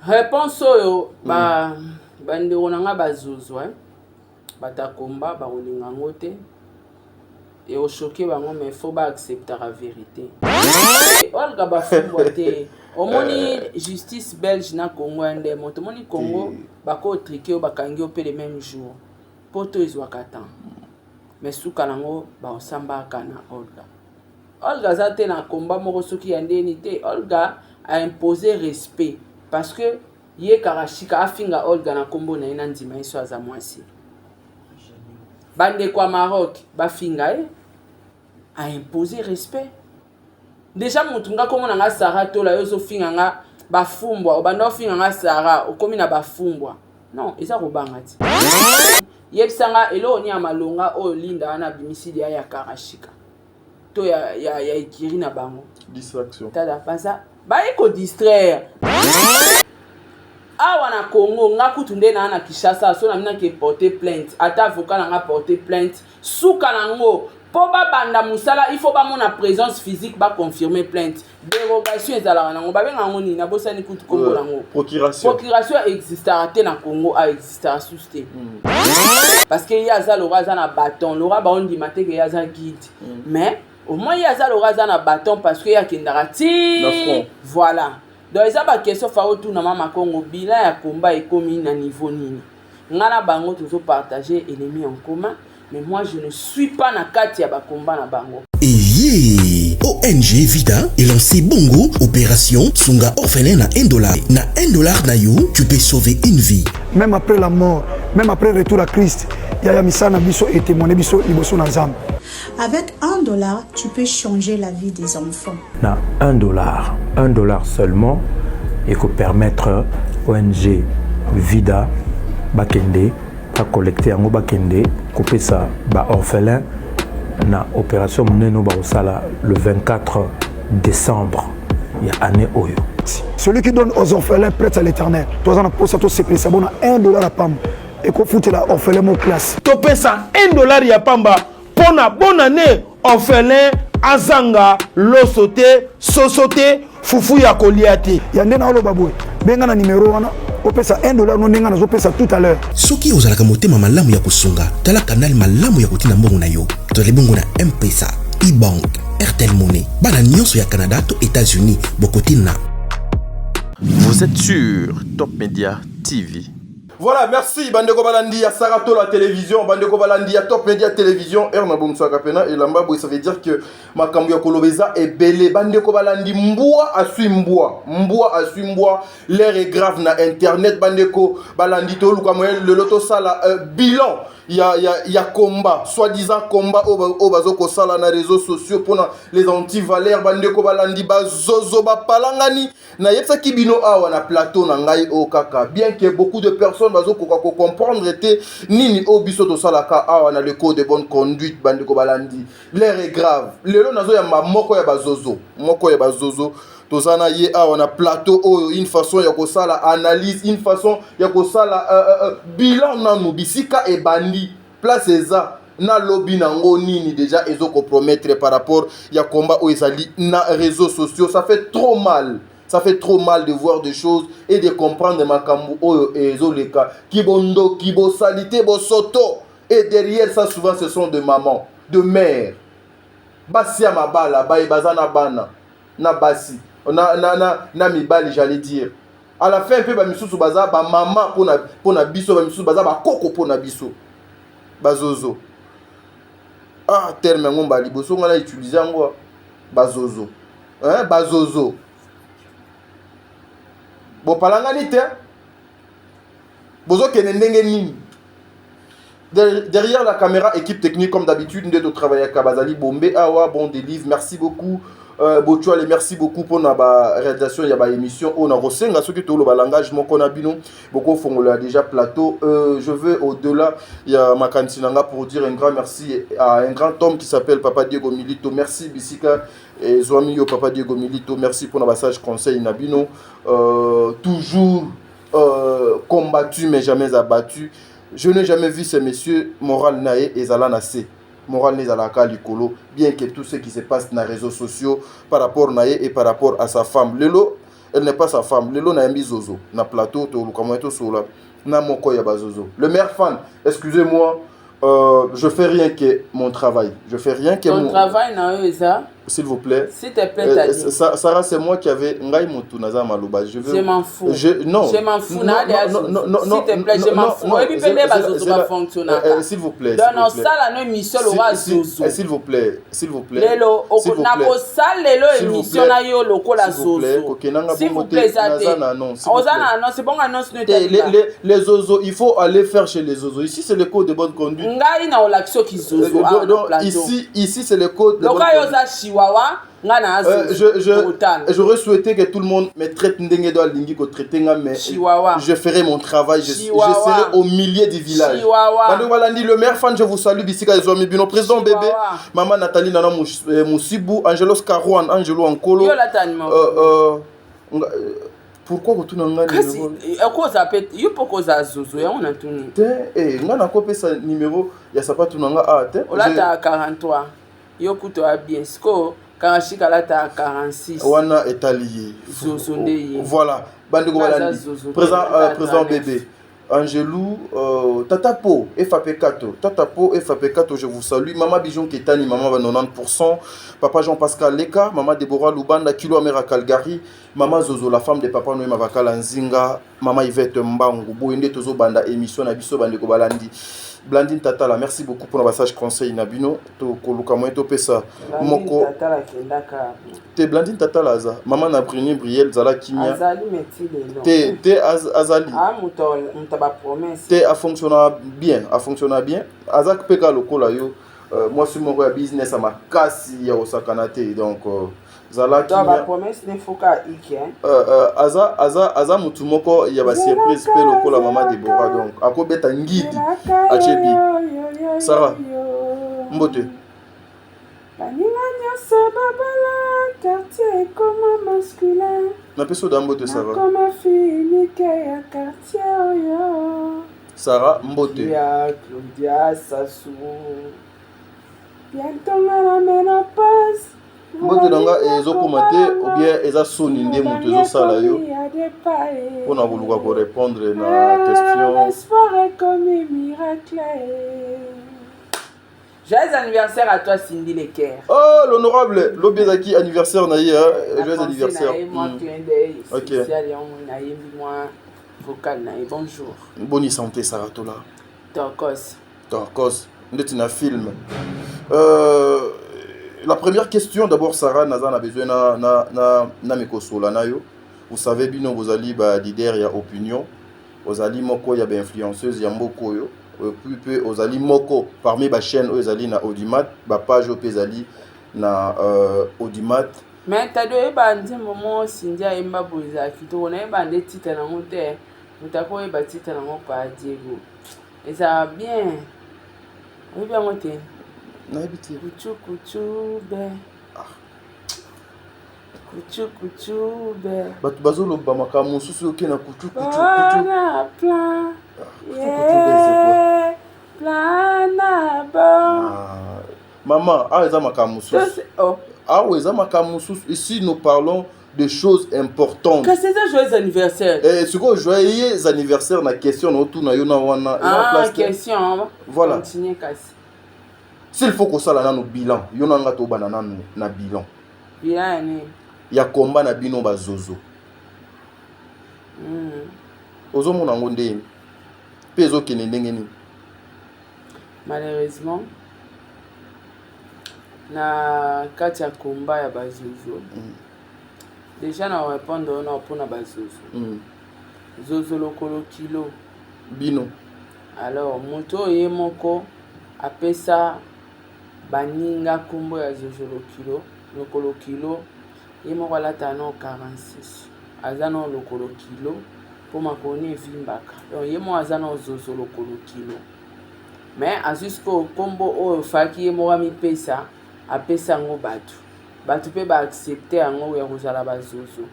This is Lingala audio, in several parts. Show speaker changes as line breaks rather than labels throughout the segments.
Réponse oyo ba bandeko na nga bazozwa, batakomba bakolinga yango te, ekochoquer bango, mais faut baacceptaka vérité. Olga bafumbwa te. Omoni justice belge na Congo ya nde moto. Omoni Congo, bakotrike oyo bakangi yo mpe le même jour, mpo to ezwaka temps, mais suka nango bakosambaka na Olga. Olga aza te na komba moko soki ya ndeni te. Olga aimpose respect parce que ye Karashika afinga Olga na nkombo na ye na ndima ye so aza mwasi. Bandeko ya Maroc bafinga ye, aimpose respect. Déjà motu nga komona nga Sara Tola, yo ozofinga nga bafumbwa, obanda ofinga nga Sara, okomi na bafumbwa. Non, eza kobanga ti. Yebisanga eloko nini ya malonga oyo Linda wana abimisi lia ya Karashika to ya ekiri na bango.
Distraction.
Tala, baza baye kodistraire awa na Congo. Nga kutu nde naa na Kinshasa, so na minaki porter plainte, ata avocat na nga porter plainte, suka nango mpo babanda mosala, il faut bamona présence physique, baconfirme plainte. Dérogation ezalaka nango, babenga yango nini? Nabosani kutu kombo nango.
Procuration.
Procuration existaka te na Congo, aexistaka susu te parce que ye aza lora, aza na bâton. Lora baondima te ke ye aza guide, mais au moins ye aza lora, aza na bâton parce que ye akendaka ti
Na front.
Voilà, donc eza baquestion fa otuna mama Congo. Bilan ya komba ekomi na niveau nini? Nga na bango tozopartage ennemi en commun, mais moi je ne suis pas na kati ya bakomba na bango.
Eye ONG Vida est lancé Bongo Opération Sunga Orphelin na 1 dollar. Na 1 dollar na yo, tu peux sauver une vie.
Même après la mort, même après retour à Christ, yaya, misala na biso etémoigne biso liboso na Nzambe.
Avec 1 dollar, tu peux changer la vie des enfants.
Na 1 dollar, 1 dollar seulement ekopermettre ONG Vida bakende bacollecte yango, bakende kopesa baorphelin na opération monene oyo bakosala le 24 décembre ya année oyo.
Celui qui donne aux orphelins prête à l'Éternel. Toza na posa tosepelisa bona 1 dollar ya pamba ekofutela orphelin mo classe.
Topesa 1 dollar ya pamba mpo na bonne année. Orphelin azanga loso te, soso te, fufu ya kolia te.
Ya nde naoloba boye, benga na nimero wana, opesa 1 dollar no ndenge nazopesa tout à l'heure.
Soki ozalaka motema malamu ya kosunga, tala kanal malamu ya kotinda mbongo na yo. Tozali bongo na M-Pesa, e-bank, Airtel Money. Bana nyonso ya Canada to États-Unis bokotina.
Vous êtes sur Top Media TV.
Voilà, merci bandeko balandi ya Saratola Télévision, bandeko balandi ya Top Media Télévision. Er na bongisaka pena elamba boye, ça veut dire que makambo ya koloba eza ebele. Bandeko balandi, mbwa aswi mbwa, mbwa aswi mbwa, l'heure est grave na internet. Bandeko balandi, toluka moyen lelo tosala bilan ya combat, soi-disant combat oyo bazokosala na réseaux sociaux mpona les antivaleurs. Bandeko balandi, bazozo bapalangani. Nayebisaki bino awa na plateau na ngai oyo kaka, bien que beaucoup de personnes bazokoka kocomprendre te nini oyo biso tosalaka awa na le code de bonne conduite. Bandeko balandi, l'heure est grave. Lelo nazoyamba moko ya bazozo, moko ya bazozo. Toza na ye awa na plateau oyo, une façon ya kosala analyse, une façon ya kosala bilan nanu bisika ebandi, place eza nalobi nango nini déjà ezokopromettre par rapport ya combat oyo ezali na réseaux sociaux. Ça fait trop mal, ça fait trop mal de voir des choses et de comprendre makambo oyo ezoleka, kibondoki, bosali te, bosoto. Et derrière ça, souvent ce sont de mamans, de mères, basi ya mabala, baye baza na bana, na basi na mibali, j'allais dire. À la fin mpe bamisusu baza bamama mpona biso, bamisusu baza bakoko mpona biso. Bazozo, ah, terme yango mbala liboso ngai na utilize yango, bazozo, hein, bazozo bopalangani te, bozokende ndenge nini? Derrière la caméra, équipe technique comme d'habitude, nde totravaillaka, bazali bombe awa. Bon Délise, merci beaucoup. Botuale, merci beaucoup mpona baréalisation ya baémission oyo. Nakosenga soki toloba langage moko na bino, bokofongola déjà plateau. Je veux, au-delà ya makanisi na nga, pour dire un grand merci à un grand homme qui s'appelle Papa Diego Milito. Merci bisika ezwami yo, Papa Diego Milito. Merci mpona basage conseil na bino, toujours combattu mais jamais abattu. Je n'ai jamais vu ces messieurs moral na ye ezala na se, moral na ezalaka likolo, bien que tout ce qui se passe na réseaux sociaux par rapport na ye et par rapport à sa femme lelo. Elle n'est pas sa femme. Lelo nayambi zozo na plateau, toluka moyen tosolola na moko ya bazozo. Le meilleur fan, excusez-moi, je fais rien que mon travail. Je fais rien que
Ton
mon
travail na yo eza?
S'il vous plaît.
S'il te plaît, t'as dit.
Sarah, c'est moi qui avait ngai mutu naza maloba. Je veux
Je m'en fous.
Je non.
Je m'en fous.
Non,
Na
non, non, non, non,
S'il te plaît, je
non,
m'en
non,
fous.
non,
Oyebi mpe nde bazozo
Zela,
bafonctionnaka.
s'il vous plaît,
Donc
s'il vous plaît.
osala no émission lokola zozo.
S'il vous plaît, s'il vous plaît.
Lelo
S'il vous plaît.
nakosala lelo
S'il vous
émission
plaît.
na yo lokola
S'il vous plaît,
zozo.
kokenanga
S'il
bongo
vous
te,
plaît, eza
naza
te.
na annonce, s'il vous
Oza
plaît.
na annonce, bongo annonce no
Te,
etali
les zozos, il faut aller faire chez les zozos. Ici, c'est le code de bonne conduite.
Ngai na olakisi oki zozo awa na
Donc,
plateau.
ici c'est le code de bonne
Lokola yo
conduite.
oza chihuahua, ngai na zozo. Total.
J'aurais souhaité que tout le monde me traite ndenge do alingi ko traiter nga, mais
Chihuahua.
je ferai mon travail, je
Chihuahua.
serai au milieu du village.
Chihuahua.
Bandeko balandi, le meilleur fan, je vous salue bisika ezwami bino, président
Chihuahua.
bébé, maman Nathalie Nana Musibu, Angelos Karouan, Angelo Ankolo.
Yo olata numéro.
Pourquoi kotuna nga
Kasi
numéro?
okoza pe yo mpo kozala zozo, yango natuni.
Te, nga nakopesa numéro ya sapatu na nga a te.
Olataka 43, yo kutu oya bien. Sikoyo Karashika alataka 46.
Wana etali ye.
Zozo nde ye.
Voilà, bandeko
Naza
balandi,
zozo te,
président
nata
président
39.
bébé Angelou, Tata Po, FAP Kato, Tata Po, FAP Kato, je vous salue. Maman Bijon Ketani, maman va 90%. Papa Jean-Pascal Leka, maman Deborah Lubanda, Kilo Amera Calgary, maman Zozo, la femme de papa Noé Mavakala Nzinga, maman Yvette Mbangu, Boyende Tozo Banda, émission na biso bandeko balandi. Blandine Tatala, merci beaucoup pour le passage conseil na bino. To koluka moyen to pesa
Blandine
moko.
Tatala akendaka.
Te, Blandine Tatala aza. Maman na Bruni Briel Zala Kimia.
Azali meti lelo.
Te azali.
Ah, moto ba promesse.
Te, a fonctionna bien, a fonctionna bien. Aza pe ka lokola yo, mwasi moko ya business ya makasi ya kosakana te. Donc Zala
Donc, ba
Kimia.
promesse ne faut ka iki, hein.
Aza mutu moko ya ba surprise pe lokola mama Deborah, donc akobeta ngidi achebi. Sarah, mbote.
Baninga nyonso babala, quartier ekoma masculin.
Napesi oda mbote, Sarah.
Nakoma fille unique ya quartier oyo.
Sarah, mbote.
Ya Claudia Sassou. Bientôt nga na ménopause.
Mbote na nga ezokoma te ou bien eza soni nde moto ezosala yo mpona koluka korépondre na question.
Espoir ekomi miracle. Joyeux anniversaire à toi, Cindy Leker.
Oh, l'honorable, lobi ezalaki anniversaire na ye, hein? Joyeux anniversaire.
Moi, clin d'œil spécial, yango nayembi mwa vocal na ye. Bonjour.
Boni santé, Sarah Tola?
Tokos.
Tokos ndeti na film. La première question d'abord, Sarah, naza na besoin na mekosola na yo. Vous savez, bino bozali ba leader ya opinion, ozali moko ya bainfluenceuse ya mboka oyo, et puis mpe ozali moko parmi bachaîne oyo ezali na audimat, bapage oyo mpe ezali na audimat.
Mais tadi oyeba nzembo moko Cindy ayemba boye, ezala kitoko. Nayeba nde titre nango te. Moto akoyeba titre nango pa Diego, ezala bien. Oyebi yango te?
Nayebi te.
Kuchu kuchu be, kuchu kuchu be.
Bato bazoloba makambo mosusu, oke na kuchu kuchu kuchu.
Bona plan.
Kuchu kuchu be, c'est quoi?
Yeah, plan na bon.
Ah, mama, awa eza makambo mosusu.
Oh.
Awa eza makambo mosusu. Ici nous parlons de choses importantes.
Kasi eza joyeux anniversaire.
Eh, sikoyo joyeux anniversaire na question na otuna yo na wana eza
Ah,
place te.
question.
Voilà.
Continue kasi.
S'il faut kosala nanu bilan, yo na nga tobanda nanu na bilan.
Bilan ya nini?
Ya komba na bino bazozo. Ozomona yango ndenge mpe ezokende ndenge nini?
Malheureusement, na kati ya komba ya bazozo, déjà na répondre oyo na mpona bazozo. Zozo lokolo kilo.
Bino.
Alors moto oyo ye moko apesa baninga nkombo ya zozo lokilo lokolo kilo, ye moko alataka no 46, aza no lokolo kilo mpo makolo evimbaka. Donc ye moko aza no zozo lokolo kilo, mais azwi sikoyo nkombo oyo faki ye moko amipesa, apesa yango bato, bato mpe baaccepte yango ya kozala bazozo.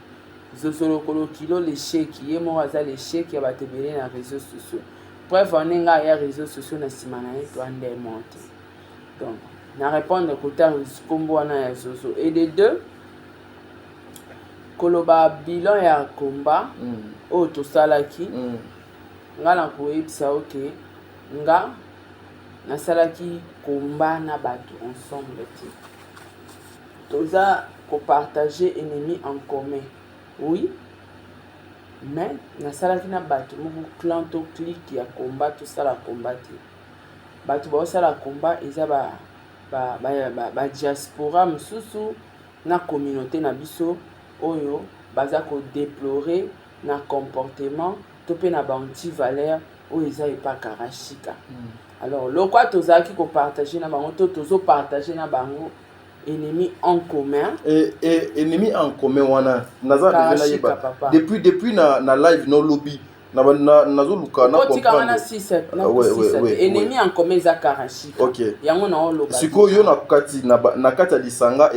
Zozo lokolo kilo, l'échec. Ye moko aza l'échec ya bato ebele na réseaux sociaux. Bref, ndenge aya réseaux sociaux na nsima na ye to andemo te. Donc na répondre kota nkombo wana ya zozo. Et de deux, Koloba bilan ya combat oyo tosalaki, nga na koyebisa oke nga nasalaki combat na bato ensemble te. Toza kopartage ennemi en commun, oui, mais nasalaki na bato moko clan to clique ya combat, tosala combat te. Bato baosala combat eza badiaspora ba, ba, ba mosusu na communauté na biso oyo baza kodéplorer na comportement to mpe na baanti-valeur oyo eza epa Karashika. Alors lokwa tozalaki kopartage na bango to tozopartage na bango ennemi en commun.
Et ennemi en commun wana, naza besoin nayeba depuis na live nolobi, nazoluka
na otikanga na sisa te. Ennemi en commun eza Karashika. Yango naoloba.
Sikoyo yo na kati ya lisanga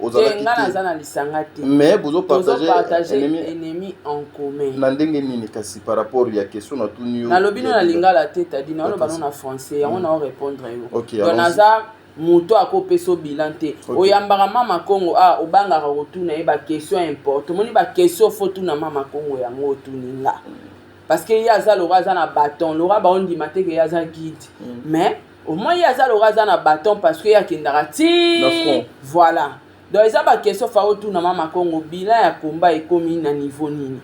ozalaki?
Nga naza na lisanga te.
Mais bozopartage
ennemi en commun.
Na ndenge nini kasi, par rapport ya question natuni yo?
Nalobi no na lingala te, tadi naoloba no na français, yango nao répondre yo. Donc naza moto akopesa bilan te. Oyambaka Mama Kongo, a obangaka kotuna ye baquestion importe. Omoni baquestion fo tuna Mama Kongo, yango otuni nga, parce que ye aza lora, aza na bâton lora, baondima te ke ye aza guide. Mais au moins ye aza lora, aza na bâton, parce que ye akendaka ti voilà. Donc eza baquestion fa otuna Mama Kongo, bilan ya combat ekomi na niveau nini.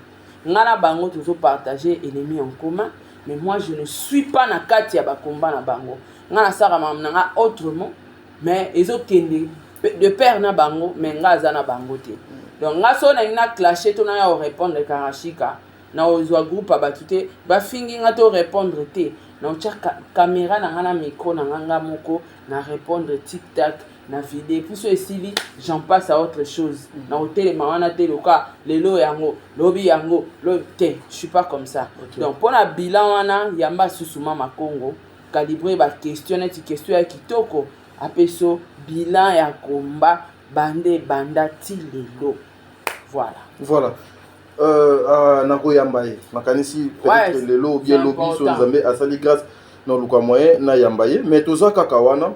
Nga na bango tozopartage ennemi en commun, mais moi je ne suis pas na kati ya bacombat na bango. Nga nasalaka makambo na nga autrement, mais ezokende de pair na bango, mais nga aza na bango te. Donc nga so nalingi na clashe to naya korépondre Karashika, na ozwa groupe ya bato te bafingi nga to répondre te. Na otya caméra na nga na micro na nga, nga moko na répondre tic tac na vide, puis so esili, j'en passe à autre chose. Na kotelema wana te loka lelo yango, lobi yango lo te, je suis pas comme ça. Donc mpona bilan wana, yamba susu Mama Congo, calibre baquestion neti question ya kitoko, apeso bilan ya combat banda ebanda ti lelo, voilà.
Voilà. Nakoyamba ye, nakanisi peut-être lelo bien lobi, so Nzambe asali grâce, naluka moyen nayamba ye. Mais toza kaka wana.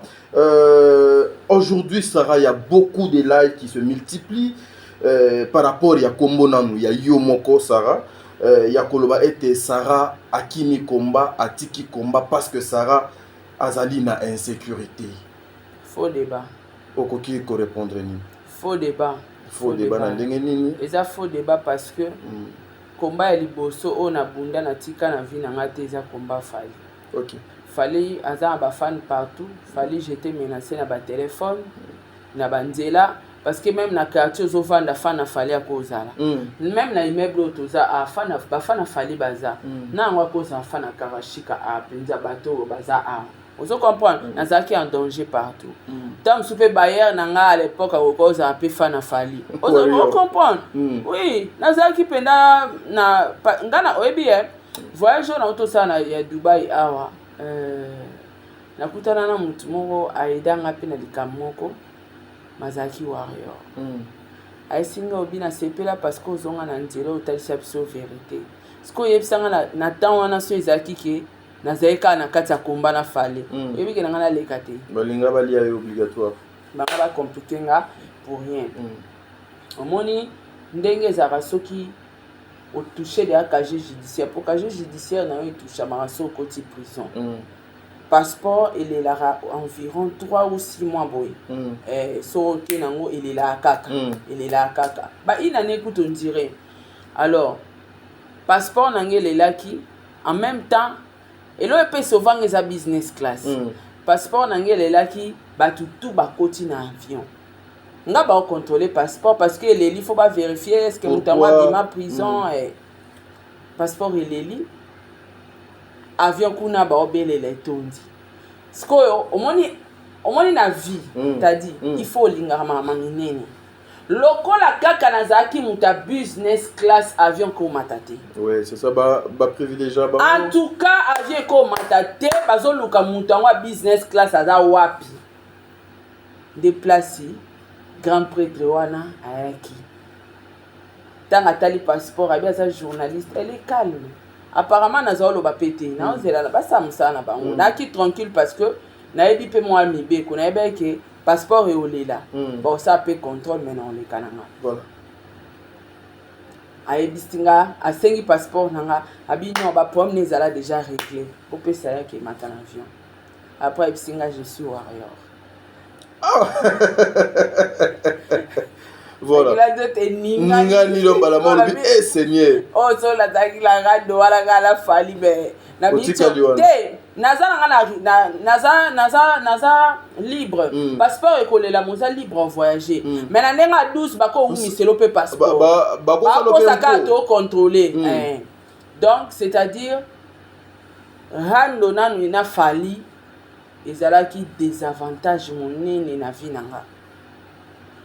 Aujourd'hui Sarah, il y a beaucoup de lives qui se multiplient par rapport ya kombo nanu ya yo moko Sarah, ya koloba ete Sarah akimi combat, atiki combat parce que Sarah azali na insécurité.
Faux débat.
Okoki korépondre nini?
Faux débat.
Faux débat na ndenge nini?
Eza faux débat parce que combat ya liboso oyo nabunda, natika na vie na nga te, eza combat Fally. Fally aza na bafan partout. Fally, j'étais menacé na batelefone, na banzela, parce que même na quartier ozovanda, fan na Fally akozala. Même na immeuble oyo toza, bafan na Fally baza. Na yango akozala fan na Karashika a mpenza, bato oyo baza awa, ozo comprendre. Nazalaki en danger partout. Ntango mosusu mpe bailleur na ngai à l'époque akoki ozala mpe fan na Fally, ocomprendre. Oui, nazalaki mpenza na ngai na oyebi ye voyage oyo nauti osala ya Dubai awa, nakutana na motu moko ayedanga mpe na likambo moko, mazalaki warrior. Ayesi nga obi nasepela parce que ozonga na nzela, otalisa biso vérité. Sikoyo oyebisanga na temps wana, so ezalaki ke nazali kaka na kati ya combat na Fally, oyebi ke na ngai naleka te.
Balinga balia ye obligatoire.
Banga bacompliquer nga pour rien. Omoni ndenge ezalaka, soki otouche deya casier judiciaire, po casier judiciaire na yo etouchamaka so okoti prison. Passeport elelaka environ 3 ou 6 mois boye. So oke nango, elelaka kaka. Elelaka kaka ba une année kutu, on dirait. Alors passeport na ngai elelaki en même temps. Eloko epesi ovanga eza business class. Passeport na ngai elelaki, bato tu bakoti na avion, nga baocontrôle passeport parce que eleli, faut bavérifier est ce que moto yango abima prison. Passeport eleli, avion kuna baobelela etondi. Sikoyo omoni, omoni na vie, tadi il faut olingaka makambo minene. Lokola kaka nazalaki moto ya business class, avion komata te.
Ouais, c'est ça, baprivilégia ba.
En tout cas avion ekomata te, bazoluka moto yango ya business class aza wapi. Nde place grand prêtre wana ayaki, ntango atali passeport, abi aza journaliste, elle est calme apparemment. Naza oloba mpe te, naozela basala mosala na bango. Nayaki tranquille parce que nayebi mpe mwa mibeko, nayebi eke passeport eolela, baosala mpe contrôle, mais naoleka na nga. Ayebisi nga, asengi passeport na nga, abi non, ba problème na ezala déjà réglé. Bopesa ye akemata na avion. Après ayebisi nga je suis warrior.
Ah. Voilà.
Nzela eningani.
Ningani lo mbala moko olobi eh Seigneur.
Oh so nazalaki la rado wana nga na Fally mais na
Otikali wana.
Te, naza na nga na naza naza naza libre. Passeport ekolela moza libre en voyager. Mais na ndenge ya 12 bako wumiselo pe passeport.
Ba
Bakosa kaka to contrôler. Eh. Donc c'est-à-dire rando nanu na Fally ezalaki désavantage monene na vie na nga.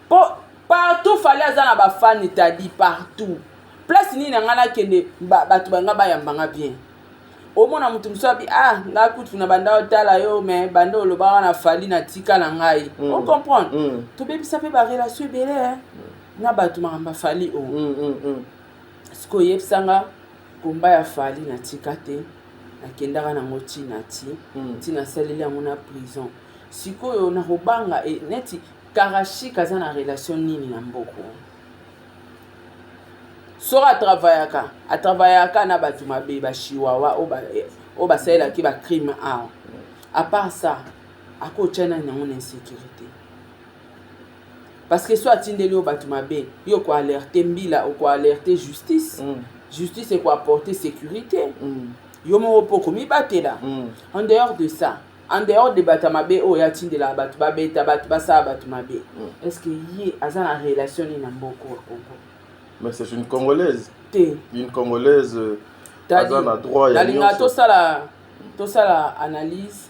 Po partout Fally aza na ba fan tadi partout. Place nini na nga nakende bato banga bayamba nga bien. Omona mutu mosusu abi ah nga kutu na banda otala yo mais banda olobaka na Fally na tika na ngai. O comprendre? Tobebisa pe ba relation ebele hein. Na bato makambo ya Fally o. Sikoyo oyebisa nga komba ya Fally na tika te. Nakendaka nango ti na ti. Ti nasaleli yango na prison. Sikoyo nakobanga e, neti Karashik aza na relation nini na mboko? Soki atravayaka, atravayaka na bato mabe, ba chihuahua oyo basalelaki ba crime awa. À part ça, akotya nani yango na insécurité? Parce que so atindeli yo bato mabe, yo ko alerter mbila, oko alerter justice. Justice eko apporter sécurité. Yo moko mpo komibatela. En dehors de ça, en dehors de bato ya mabe oyo atindelaka bato babeta bato basala bato mabe, est-ce que ye aza na relation nini na mboka ya Congo?
Mais c'est une Congolaise.
Te.
Une Congolaise aza na droit ya
nalinga
nyonso.
Tosala analyse,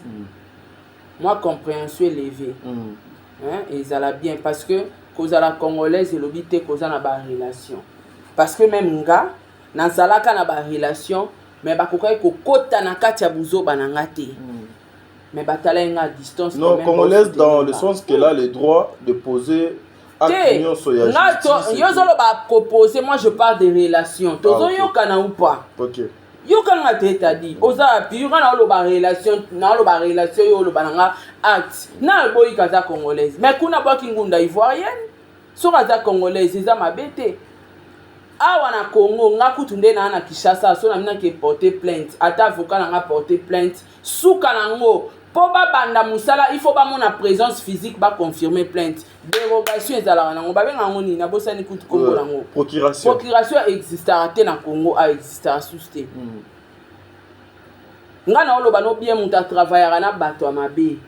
moi compréhension élevée, hein, ezala bien parce que kozala congolaise elobi te koza na ba relation, parce que même nga nazalaka na ba relation mais bakokaki kokota na kati ya buzoba na nga te, mais batalaki nga à distance.
Non,
quand même,
Congolaise dans le
nga.
sens qu'elle a le droit de poser acte
Te
nyonso ya
nga
justice.
Yo ozoloba proposer, moi je parle de relation. Tozoyokana ou pas?
Ok.
Yokanga te, tadi oza api yoka na oloba relation, na oloba relation, yo oloba na nga acte na eboyika aza congolaise mais kuna bwaki ngunda ivoirienne. Soki aza congolaise eza mabe te. Awa na Congo nga kutu nde naa na Kinshasa, so na minaki porter plainte, ata avocat na nga porter plainte, suka nango mpo babanda mosala il faut bamona présence physique, baconfirme plainte. Dérogation ezalaka nango, babenga yango nini? Nabosani kutu kombo nango.
Procuration.
Procuration existaka te na Congo, aexistaka susu te. Nga na oloba no bien, moto atravaillaka na bato ya mabe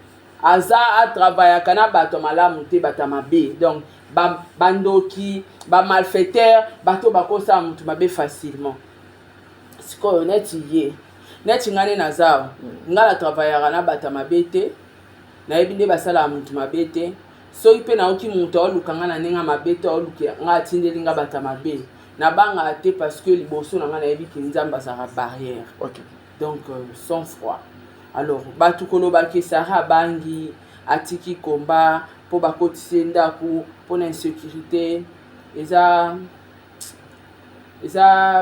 aza atravaillaka na bato ya malamu te, bato ya mabe, donc bandoki, bamalfaiteur, bato bakosala moto mabe facilement. Sikoyo neti ye, neti nga nde naza awa, nga na travaillaka na bato ya mabe te, nayebi nde basalaka moto mabe te. Soki mpe nayoki moto aoluka nga na ndenge ya mabe te, aoluka nga, atindeli nga bato ya mabe, nabangaka te parce que liboso na nga nayebi ke Nzambe azalaka barrière. Donc sans froid. Alors bato kolobaki Sara abangi, atiki komba mpo bakotisi ye ndako mpona insécurité, eza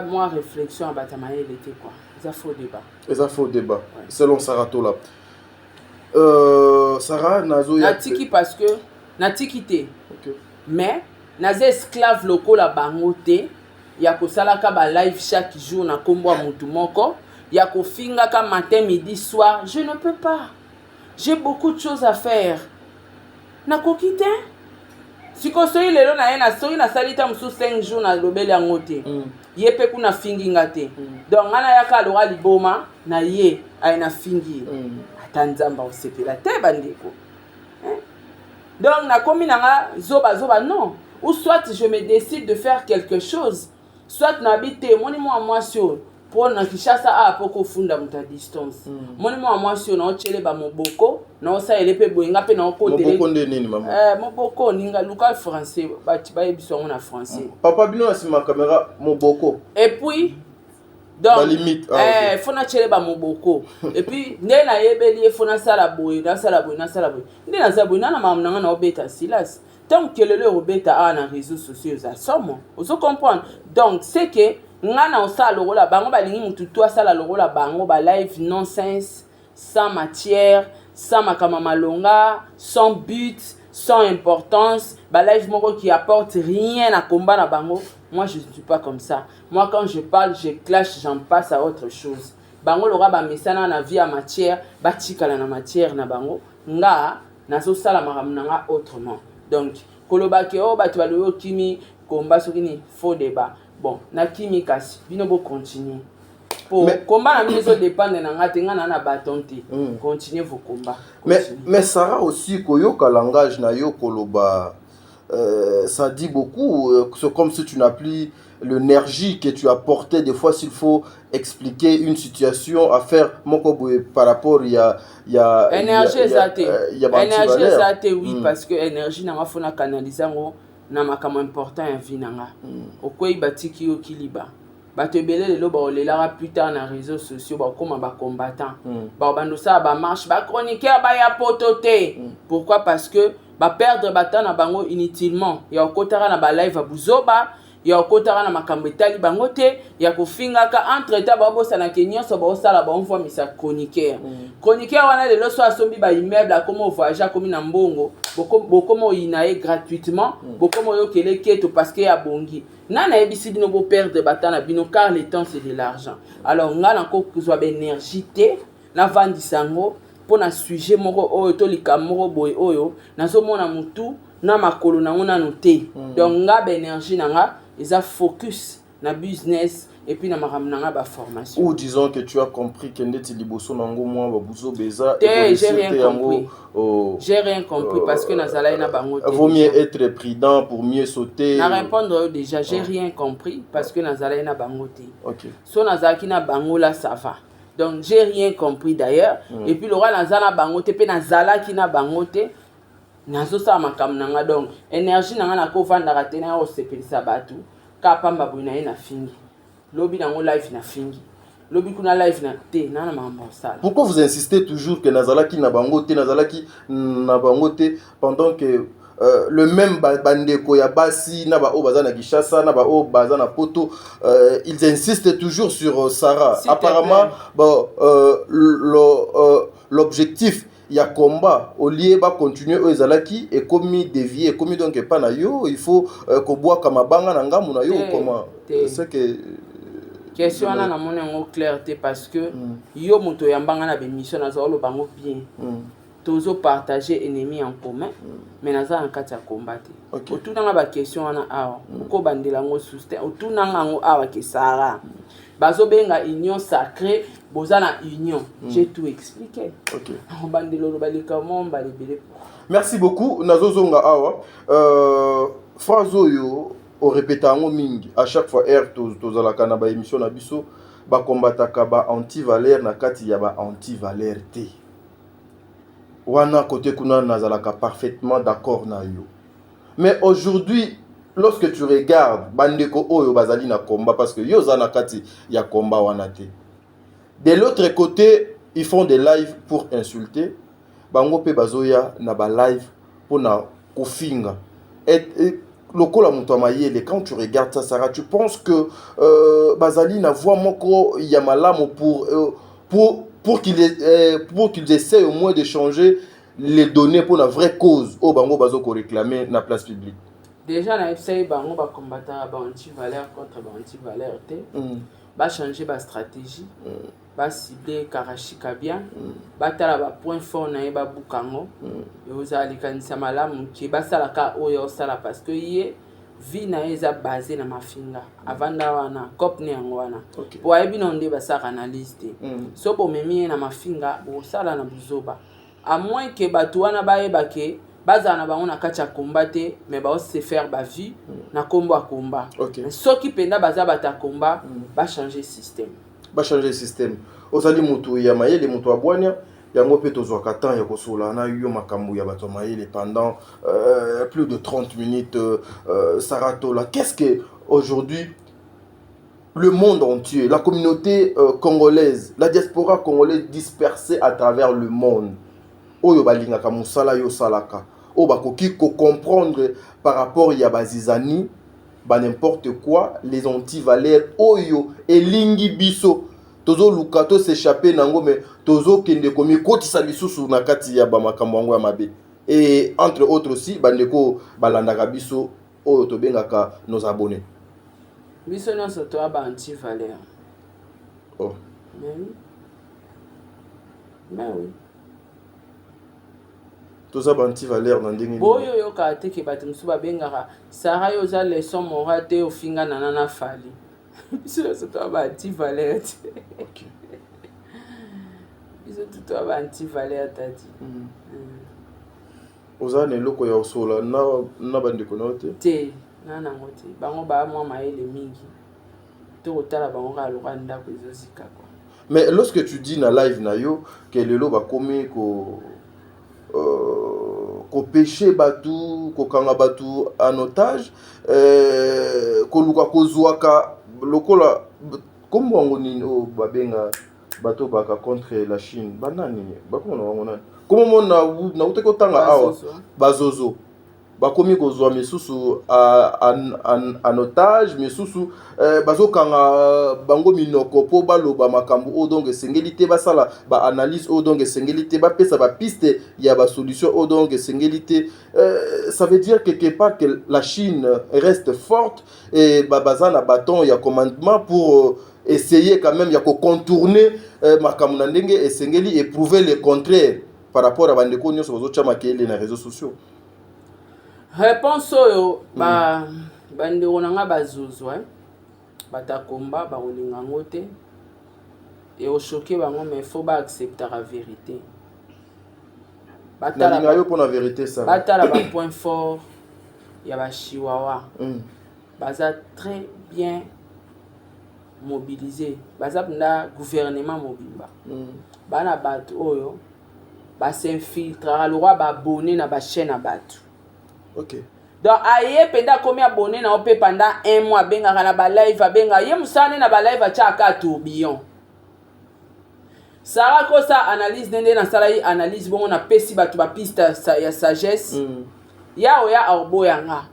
mwa réflexion ya bato ya mayele te quoi, eza faux débat.
Eza faux débat selon Sarah Tola. Sarah nazo
Natiki parce que natiki te, mais naza esclave lokola bango te ya kosalaka balive chaque jour na nkombo ya motu moko, ya kofingaka matin, midi, soir. Je ne peux pas, j'ai beaucoup de choses à faire, nakoki te. Sikoyo soki lelo na ye na soki nasali ta mosusu 5 jours nalobeli yango te, ye mpe kuna afingi nga te. Donc nga nayaka aloka liboma na ye aye nafingi ye, ata Nzambe akosepela te, bandeko. Hein? Donc nakomi na nga zoba zoba, non. Ou soit je me décide de faire quelque chose, soit nabi te. Omoni mwa mwasi oyo mpo na Kinshasa awa mpo kofunda moto ya distance, moni mwa mwasi oyo naotyele bamoboko, naosalele mpe boye, nga mpe naokotele.
Moboko nde nini, mama?
Eh, moboko ninga luka français, bato bayebisa yango na français.
Papa bino na nsima ya caméra, moboko.
Et puis donc
Balimite, ah,
eh,
ok.
Faut natyele bamoboko et puis nde nayebeli ye, faut nasala boye, nasala boye, nasala boye, nde naza boye nana makambo na nga naobeta silas. Ntango kelelo ekobeta awa na réseaux sociaux eza somo, ozo comprendre? Donc c'est que nga na osala lokola bango balingi motu to asala lokola bango, balive nonsense, sans matière, sans makambo ya malonga, sans but, sans importance, balive moko qui apporte rien na komba na bango. Moi, je ne suis pas comme ça. Moi, quand je parle, je clash, j'en passe à autre chose. Bango loka bamesana na vie ya matière, batikala na matière na bango. Nga nazosala makambo na nga autrement. Donc koloba ke oyo bato balobi okimi komba soki ni faux débat. Bon, nakimi, kasi bino bocontinue po combat na bino ezodépendre na nga te. Nga na bâton te. Continuez vos combats.
Mais Sarah, aussi koyoka langage na yo koloba, ça dit beaucoup. C'est comme si tu n'as plus l'énergie que tu apportais des fois s'il faut expliquer une situation à faire moko boye par rapport il y a
Énergie eza te. Énergie eza te, oui. Parce que énergie na nga, faut na canaliser yango na makambo important ya vie na nga. Okwei, batiki yo kiliba. Bato ebele lelo baolelaka plus tard na réseaux sociaux, bakóma bacombattant, bakobanda osala bamarche, bachroniqueur baya poto te. Pourquoi? Parce que baperdre batemps na bango inutilement ya kokotaka na balive ya buzoba, ya kokotaka na makambo etali bango te, ya kofingaka. Entre temps baobosanake nyonso baosala, baomvwamisa chroniqueur. Chroniqueur wana lelo so asombi baimmeuble, akómi ovoyage, akómi na mbongo, bokómi oyina ye gratuitement, bokómi oyokele keto parce que abongi. Nga nayebisi bino, boperdre batemps na bino, car le temps, c'est de l'argent. Alors nga nakozwa baénergie te, navandisa yango mpo na sujet moko oyo to likambo moko boye oyo nazomona motu na makolo nango nanu te. Donc nga, baénergie na nga eza focus na business et puis na makambo na nga, baformation.
Ou disons que tu as compris que ndeti liboso nango mwa babuzoba eza.
Te, j'ai rien compris. Oh, j'ai rien compris parce que nazalaki na bango te.
Vaut mieux être prudent pour mieux sauter.
Na répondre oyo déjà, j'ai rien compris parce que nazalaki na bango te. So nazalaki na bango là, ça va. Donc j'ai rien compris d'ailleurs. Et puis lokola naza na bango te, mpe nazalaki na bango te, nazosala makambo na nga. Donc énergie na nga, nakovandaka te naya kosepelisa bato ka pamba boye. Na ye nafingi lobi nango live, nafingi lobi kuna live na te na makambo osala.
Pourquoi vous insistez toujours que nazalaki na bango te, nazalaki na bango te, pendant que le même bandeko ya basi na baoyo baza na Kinshasa, na baoyo baza na poto, ils insistent toujours sur Sarah? Apparemment, bon, l'objectif ya combat, au lieu bacontinue oyo ezalaki, ekomi dévié, ekomi donc epa na yo. Il faut kobwaka mabanga na ngambu na yo. Comment c'est que
Question wana, namoni yango clair te, parce que yo moto oyambanga na bémission, naza oloba yango bien. Tozopartage ennemi en commun, mais naza na kati ya combat te. Otunanga baquestion wana awa, okobandela yango susu te. Otunanga yango awa ke Sara, bazobenga union sacrée, boza na union. J'ai tout expliqué. Obandela oloba likambo mbala ebele.
Merci beaucoup. Nazozonga awa, phrase oyo orepeta yango mingi à chaque fois aire tozalaka na baémission na biso: bakombataka ba antivaleur na kati ya ba antivaleur te. Wana côté kuna, nazalaka parfaitement d'accord na yo. Mais aujourd'hui, lorsque tu regardes bandeko oyo bazali na combat, parce que yo oza na kati ya combat wana te, de l'autre côté ils font des lives pour insulter bango, mpe bazoya na balive mpona kofinga. Et lokola moto ya mayele, quand tu regardes ça, Sarah, tu penses que bazali na voie moko ya malamu pour qu'ils essaient au moins de changer les données pour la vraie cause oyo bango bazo koréclamer na place publique?
Déjà nayebisaki bango, bakombataka ba antivaleur contre ba antivaleur te. Bachange bastratégie, bacible Karashika bien, batala bapoint fort na ye, babuka yango. Ozala likanisa malamu ke basalaka oyo osala, parce que ye, vie na ye eza base na mafinga. Avanda wana cope ne yango wana, po ayebi na nde basalaka analyse te. So bomemi ye na mafinga, bosala na buzoba, à moins ke bato wana bayeba ke bazala na bango na kati ya combat te, mais baose faire bavie na nkombo ya combat. Soki mpenza baza bato ya combat, bachange système.
Bachange système. Ozali moto ya mayele, moto ya bwania. Yango mpe tozwaka temps ya kosola na yo makambo ya bato ya mayele pendant plus de 30 minutes. Sarah Tola, qu'est-ce que aujourd'hui le monde entier, la communauté congolaise, la diaspora congolaise dispersée à travers le monde, oyo balingaka mosala yo osalaka, oyo bakoki kocomprendre par rapport ya bazizani, ba n'importe quoi, les antivaleurs oyo elingi biso tozoluka tos'échappe nango, mais tozokende komikotisa lisusu na kati ya bamakambo yango ya mabe, et entre autres aussi bandeko balandaka biso oyo tobengaka nos abonnés?
Biso nyonso toya ba anti valeur.
Oh.
Mais oui. Mais oui.
Toza ba anti valeur na ndenge nini?
Boyo oyokaka te ke bato mosusu babengaka Sarah yo oza leçon morale te ofinga nana na Fally. Biso nyonso toya ba anti valeur te.
Okay.
Biso tout toya ba anti valeur tati.
Oza na eloko ya kosolola na, na bandeko na yo te?
Te, na nango te. Bango ba mwa mayele mingi. To kotala bango kaka lokola ndako ezozika quoi.
Mais lorsque tu dis na live na yo que lelo bakomi ko kopeshe bato, kokanga bato en otage, koluka kozwaka lokola kombo yango nini oyo babenga bato baka contre la Chine banani bakoma na bango nani komo mo nautaki kotanga awa bazozo bakomi kozwa misusu en otage misusu bazokanga bango minoko mpo baloba makambo oyo donc esengeli te basala baanalyse oyo donc esengeli te bapesa bapiste ya basolution oyo donc esengeli te. Ça veut dire quelque part que la Chine reste forte et baza na bâton ya commandement pour essayer quand même ya kocontourner makambo na ndenge esengeli et prouver le contraire par rapport à bandeko nyonso bazotya makelele na réseaux sociaux.
Réponse oyo ba bandeko na nga bazozwa batakomba bakolinga yango te, ekochoquer bango, mais faut baacceptaka vérité.
Nalinga yo mpona vérité ça.
Batala bapoint fort ya bachihuahua. Baza très bien mobilisé, baza mpenza gouvernement mobimba. Bana bato oyo bas'infiltraka lokwa baabonné na bachaîne ya bato. Donc aye mpenza akomi abonné na yo mpe pendant un mois abengaka na balive, abengaka ye mosala nde na balive atiaka tourbillon. Sara kosa analyse nde nasala ye analyse bongo, napesi bato bapiste ya sagesse. Ya oya aoboya nga.